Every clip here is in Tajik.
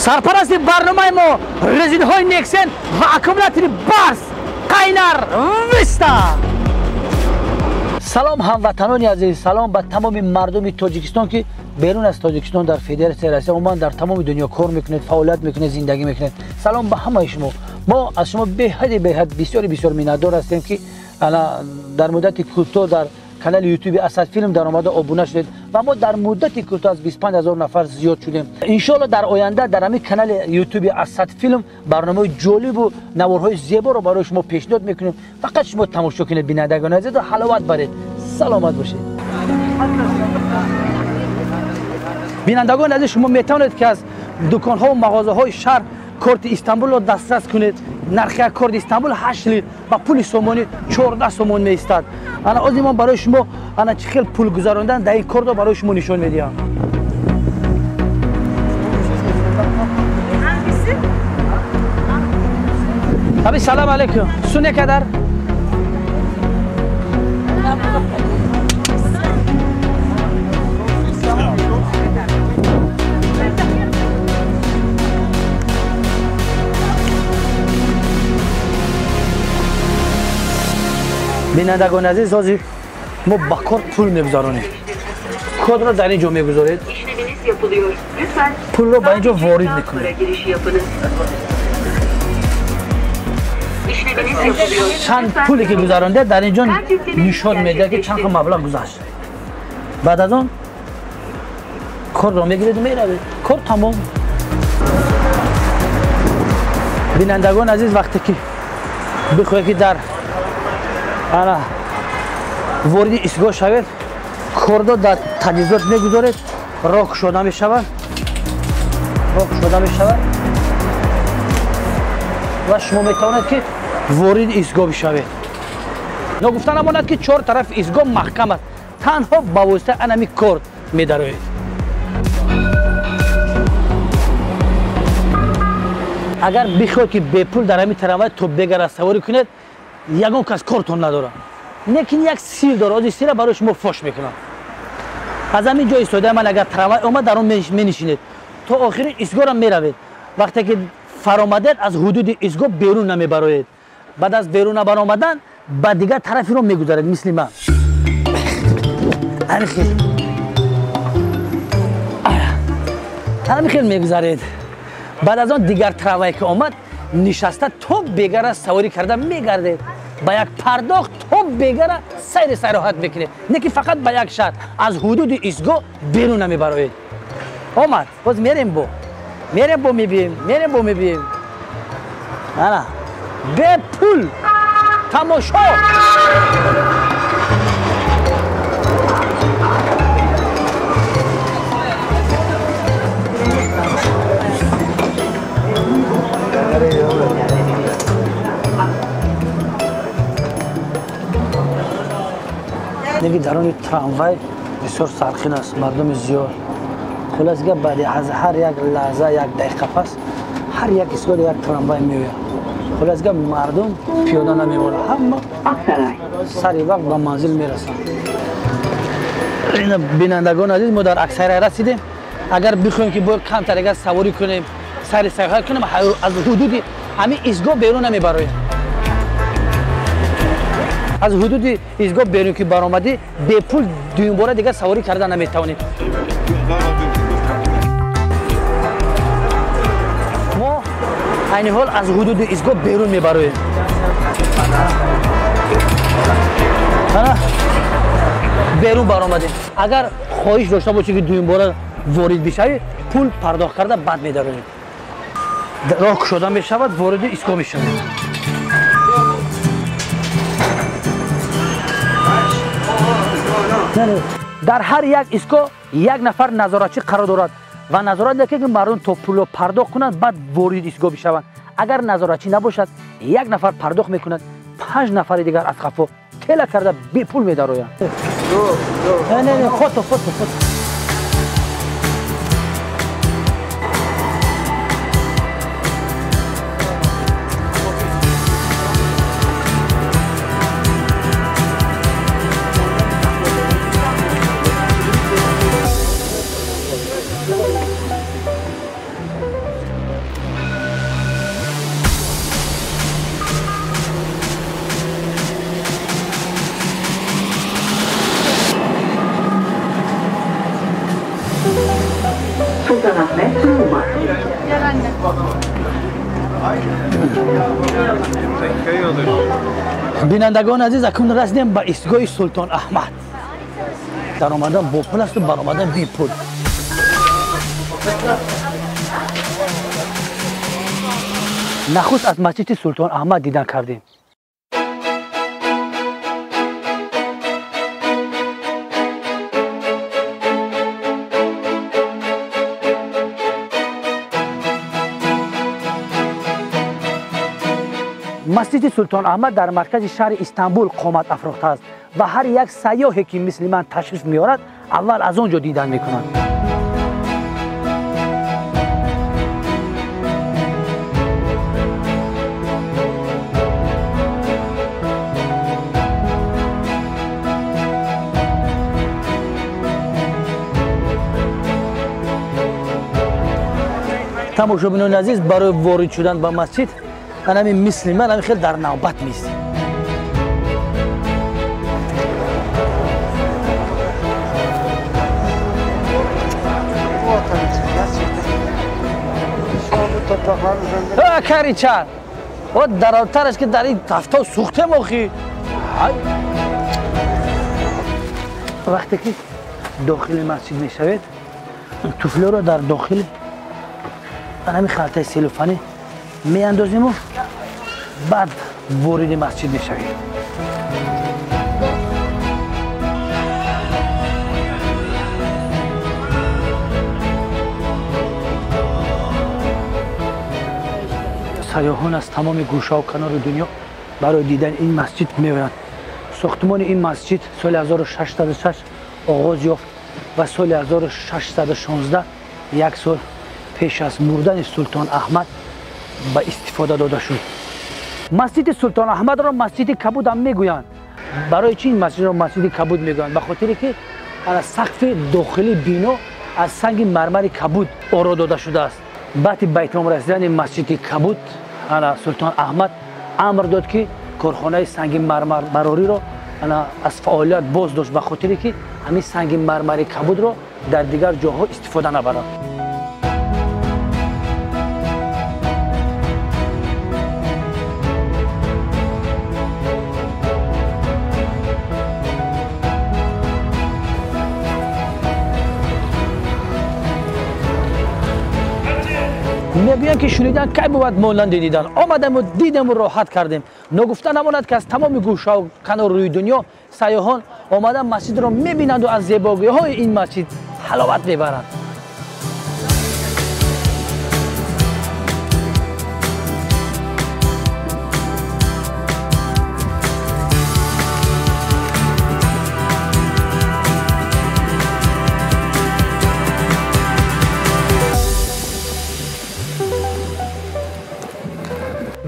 Сарпарасти барномаи мо резинҳои Нексен ва аккумулятори Барс Қайнар Виста. Салом ҳамватанони азиз, салом ба тамоми мардуми Тоҷикистон, ки берун аз Тоҷикистон дар Федератсияи Россия, умуман дар тамоми дунё кор мекунед, фаъолият мекунед, зиндагӣ мекунед. Салом ба ҳамаи шумо. Мо аз шумо беҳади беҳад бисёри бисёр миннатдор ҳастем, ки дар муддати кӯтоҳ дар канали ютуби Асад Филм даромада обуна шудед ва мо дар муддати кӯтоҳ аз 25 000 нафар зиёд шудем. Иншоалло дар оянда дар ҳамин канали ютуби Асад Филм барномаҳои ҷолибу наворҳои зеборо барои шумо пешниҳод мекунем. Фақат шумо тамошо кунед, бинандагони азизу, ҳаловат баред. Саломат бошед. Бинандагони азиз, шумо метавонед, ки аз дуконҳову мағозаҳои шаҳр корти Истанбулро дастрас кунед. Нархи як корти Истанбул 8 лир, ба пули сомонӣ 14 сомон меистад. Ана ози мо барои шумо ана чӣ хел пул гузарондан дар ин кортро барои шумо нишон медиҳам. Abi, салам алейкум. Su ne kadar? Бинандагони азиз, ҳозир мо ба корт пул мегузаронем. Кодро дар ин ҷо мегузоред, пулро ба ин ҷо ворид мекунед. Чанд пуле ки гузаронда, дар ин ҷо нишон медиҳад, ки чанд маблағ гузашт. Баъд аз он корро мегиреду меравед, кор тамом. Бинандагони азиз, вақте ки бихоҳед, ки дар ана вориди истгоҳ шавед, кордо дар таҷҳизот мегузоред, роҳ кушода мешавад, роҳ кушода мешавад ва шумо метавонед, ки вориди истгоҳ бишавед. Ногуфта намонад, ки чор тарафи истгоҳ маҳкам аст, танҳо ба воситаи анами корт медароед. Агар бихоҳед, ки бепул дар ҳамин трамвай то Бегара саворӣ кунед, ягон кас кортон надорад, лекин як сир дорад. Ози сира барои шумо фош мекунам. Аз ҳамин ҷо истодаи ман, агар трамвай омад, дар он менишинед, то охири истгоҳро меравед. Вақте ки фаромадед, аз ҳудуди истгоҳ берун намебароед. Баъд аз берун набаромадан ба дигар тарафиро мегузаред, мисли ман ҳамин хел мегузаред. Баъд аз он дигар трамвае ки омад, нишаста то Бегара саворӣ карда мегардед. Ба як пардохт то Бегара сайри сайроҳат мекунед, не ки фақат ба як шарт: аз ҳудуди истгоҳ берун намебароед. Омад, боз мерем, бо мерем, бо мебием, мерем, бо мебием. Ана бепул тамошо. Неги даруни трамвай бисёр сархин аст, мардуми зиёд. Хулос гап, баъди аз ҳар як лаҳза, як дақиқа пас ҳар як истгоҳ як трамвай меояд. Хулос гап, мардум пиёда намемонад, ҳама сари вақт ба манзил мерасанд. Бинандагони азиз, мо дар Аксарай расидем. Агар бихоҳем, ки бояд камтар агар саворӣ кунем, сайри сайёҳат кунем, аз ҳудуди ҳамин истгоҳ берун намебароем. Аз ҳудуди истгоҳ берун ки баромадӣ, бепул дуюмбора дигар саворӣ карда наметавонед. Мо айни ҳол аз ҳудуди истгоҳ берун мебароем. Берун баромадем. Агар хоҳиш дошта бошӣ, ки дуюмбора ворид бишавӣ, пул пардохт карда баъд медароем. Роҳ кушода мешавад, вориди истгоҳ мешавед. Дар ҳар як истгоҳ як нафар назоратчӣ қарор дорад ва назорат мекунад, ки мардум то пулро пардохт кунанд, баъд ворид истгоҳ бишаванд. Агар назоратчӣ набошад, як нафар пардохт мекунад, панҷ нафари дигар аз қафо тела карда бепул медароянд. Фото, фото, фото. Sultanahmet Roma. Бинандагони азиз, акнун расидем ба истгоҳи Султон Аҳмад. Даромадан бо пул асту баромадан бепул. Нахуст аз масҷиди Султон Аҳмад дидан кардем. Масҷиди Султон Аҳмад дар маркази шаҳри Истанбул қомат афрохтааст ва ҳар як сайёҳе ки мисли ман ташриф меорад, аввал аз он ҷо дидан мекунад. Тамошобинони азиз, барои ворид шудан ба масҷид анами мисли ман ами хел дар навбат меистем. Карича, о даротараш ки дар ин тафто сӯхтем охи. Вақте ки дохили масҷид мешавед, туфлиро дар дохили анами халтаи селофанӣ меандозиму баъд вориди масҷид мешавем. Сайёҳон аз тамоми гӯшаву канори дунё барои дидани ин масҷид меоянд. Сохтмони ин масҷид соли 1606 оғоз ёфт ва соли 1616, як сол пеш аз мурдани Султон Аҳмад, ба истифода дода шуд. Масҷиди Султон Аҳмадро масҷиди кабуд ҳам мегӯянд. Барои чӣ ин масҷидро масҷиди кабуд мегӯянд? Ба хотире ки сақфи дохили бино аз санги мармари кабуд оро дода шудааст. Баъди ба итмом расидани масҷиди кабуд, Султон Аҳмад амр дод, ки корхонаи санги мармарбарориро аз фаъолият боз дошт, ба хотире ки ҳамин санги мармари кабудро дар дигар ҷоҳо истифода набаранд. Мегӯянд ки шунидан кай бувад монанди дидан. Омадаму дидему роҳат кардем. Ногуфта намонад, ки аз тамоми гӯшаву канори рӯи дунё сайёҳон омада масҷидро мебинанду аз зебогиҳои ин масҷид ҳаловат мебаранд.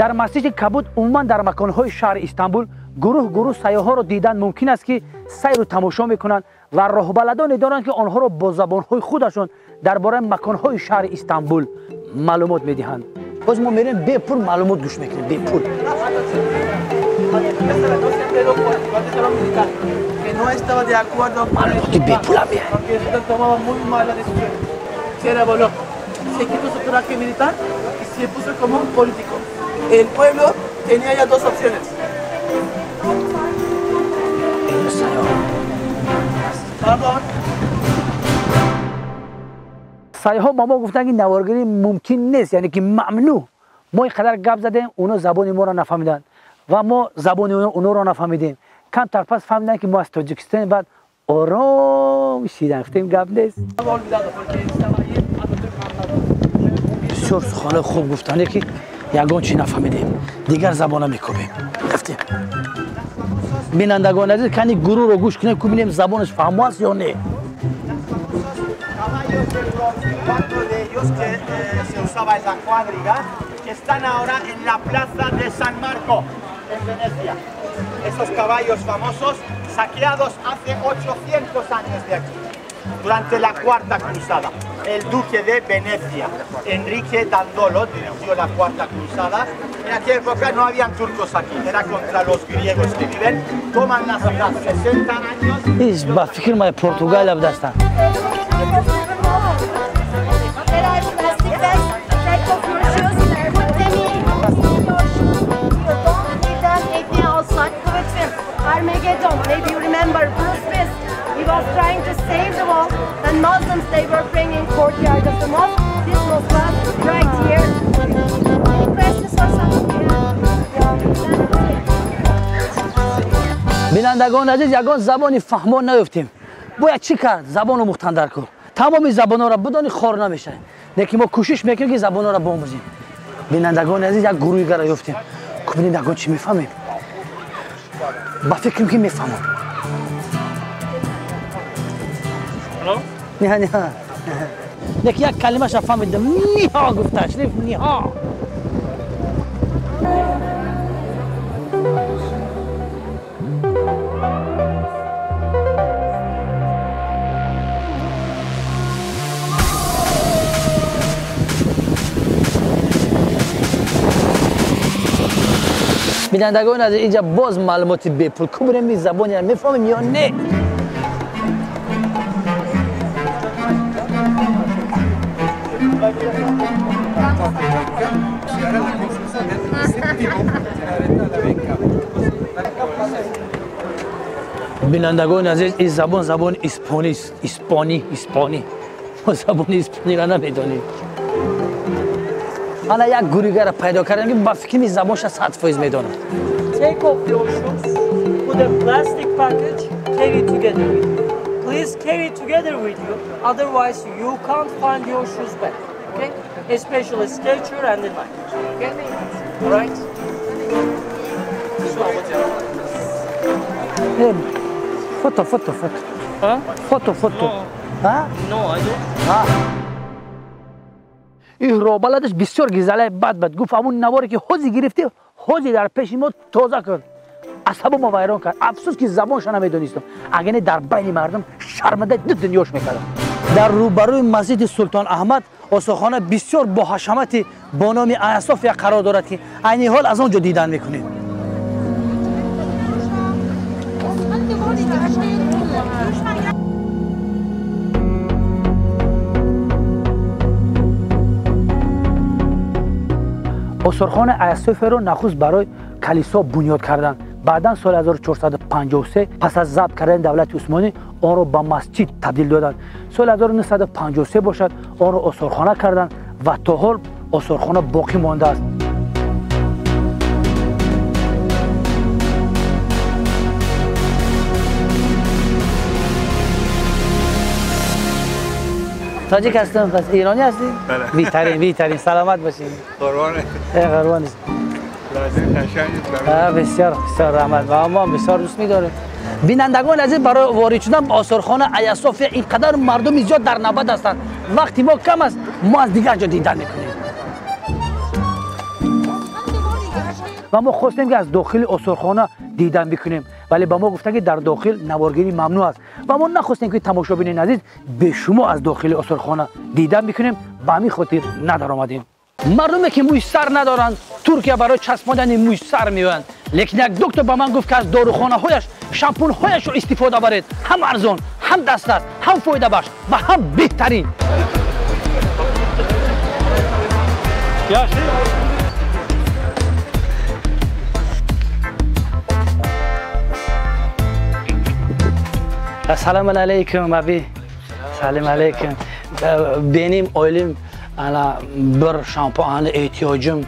Дар масҷиди кабуд, умуман дар маконҳои шаҳри Истанбул, гурӯҳ гурӯҳ сайёҳҳоро дидан мумкин аст, ки сайру тамошо мекунанд ва роҳбаладоне доранд, ки онҳоро бо забонҳои худашон дар бораи маконҳои шаҳри Истанбул маълумот медиҳанд. Боз мо мерем, бепул маълумот гӯш мекунем, бепул. Маълумоти бепула меяд. El pueblo tenía ya dos opciones. Pardon. Сайёҳон ба мо гуфтанд, ки наворгирӣ мумкин нест, яъне ки мамнӯъ. Мо ин қадар гап задем, оно забони моро нафаҳмиданд ва мо забони оноро нафаҳмидем. Камтар пас фаҳмиданд, ки мо аз Тоҷикистон, баъд ором шидан, гуфтем гап нест. Бисёр суханҳои хуб гуфтанд, ки ягон чӣ нафаҳмидем, дигар забона мекобем. Рафтем. Бинандагони азиз, кани гурӯҳро гӯш кунем, ку бинем забонаш фаҳмо аст ё не. Esos caballos famosos saqueados hace 800 años de aquí, durante la Cuarta Cruzada. El duque de Venecia, Enrique Dandolo, dirigió la Cuarta Cruzada. En aquella época no habían turcos aquí, era contra los griegos que viven. Toman la ciudad 60 años. Ба фикр май Португалия будастанд. Бинандагони азиз, ягон забони фаҳмо наёфтем. Бояд чӣ кард? Забон омӯхтан дар кор. Тамоми забонҳоро бидонӣ хор намешавем. Лекин мо кӯшиш мекунем ки забонҳоро биомӯзем. Бинандагони азиз, як гурӯҳигаро ёфтем. Бубинем ягон чӣ мефаҳмем. Ба фикрам ки мефаҳмам. Не, не. Лекин як калимаша фаҳмидам. Ниҳо гуфташ, ниҳо. Бинандагони азиз, инҷа боз маълумоти бепул. Кубирем ин забонро мефаҳмем ё не? Бинандагони азиз, ин забон забони испонист. Испонӣ, испонӣ. Мо забони испониро намедонем. Ана як гурӯҳигаро пайдо кардем ки ба фикрам ин забонша 100% медонам. Take off your shoes, put a plastic package, carry together with you. Please carry together with you, otherwise you can't find your shoes back. Okay? Especially Skechers and the Nike. Okay? All right? Foto, foto, foto. Huh? Foto, foto. No. No, I don't. Ин робаладаш бисёр гизалаи бад бад. Гуфт ҳамун наворе ки ҳози гирифтӣ, ҳози дар пеши мо тоза кун. Асабо мо вайрон кард. Афсӯс ки забонша намедонистам. Агар не дар байни мардум шармандаи ду дунёш мекардам. Дар рӯбарӯи масҷиди Султон Аҳмад осорхона бисёр бо ҳашамати бо номи Ая София қарор дорад ки айни ҳол аз он ҷо дидан мекунем. Осорхонаи Ая Софияро нахуст барои калисо бунёд карданд. Баъдан соли 1453 пас аз забт кардани давлати Усмонӣ онро ба масҷид табдил доданд. Соли 1953 бошад онро осорхона карданд ва то ҳол осорхона боқӣ мондааст. Тоҷик ҳастам, пас ایرانی هستی؟ بله. بهترین، بهترین. سلامت باشین. قربان. قربان. بسیار بسیار رحمت و ما بسیار دوست می‌داریم. بینندگان عزیز، برای وارد شدن به آثارخانه ایا صوفیا اینقدر مردم زیاد در نوبت هستند. وقتی ما کم است، ما از دیگر جا دیدن می‌کنیم. و ما خواستیم که از داخل آثارخانه دیدن بکنیم، ولی به ما گفتن که در داخل نوارگیری ممنوع است و ما نخواستیم که تماشابینان عزیز به شما از داخل آثارخانه دیدن بکنیم، به همین خاطر ندر آمدیم. مردمی که موی سر ندارند ترکیه برای چسباندن موی سر میآیند، لیکن یک دکتر به من گفت که از داروخانه هایش شامپون هایش رو استفاده برید، هم ارزان، هم دسترس، هم فایده بخش و هم بهترین. Salam aleyküm abi. Salam aleyküm. Benim oğlum ana bir şampuana ihtiyacım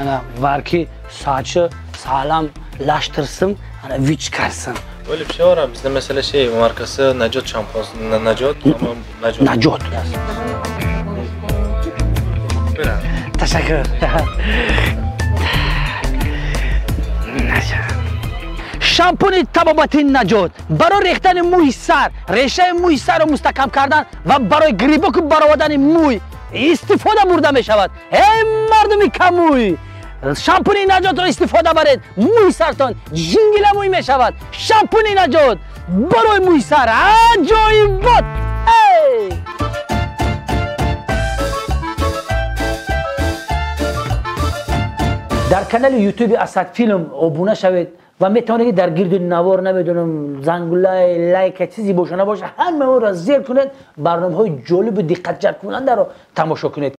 ana var ki saçı sağlamlaştırsın, ana viçkarsın. Öyle bir şey var abi. Bizde mesela şey markası Nacot şampuanı. Nacot ama Nacot. Nacot. Teşekkür. Шампуни табобати Наҷот барои рехтани мӯи сар, решаи мӯи сарро мустаҳкам кардан ва барои грибоку баровардани мӯй истифода бурда мешавад. Эй мардуми каммӯй, шампуни Наҷотро истифода баред, мӯи сартон жингила мӯй мешавад. Шампуни Наҷот барои мӯи сар аҷоибот. Эй! Дар канали ютуби Асад Филм обуна шавед ва метавонед ки дар гирди навор намедонам зангулай, лайка чизе боша набоша, ҳама онро зер кунед, барномаҳои ҷолибу диққатҷалбкунандаро тамошо кунед.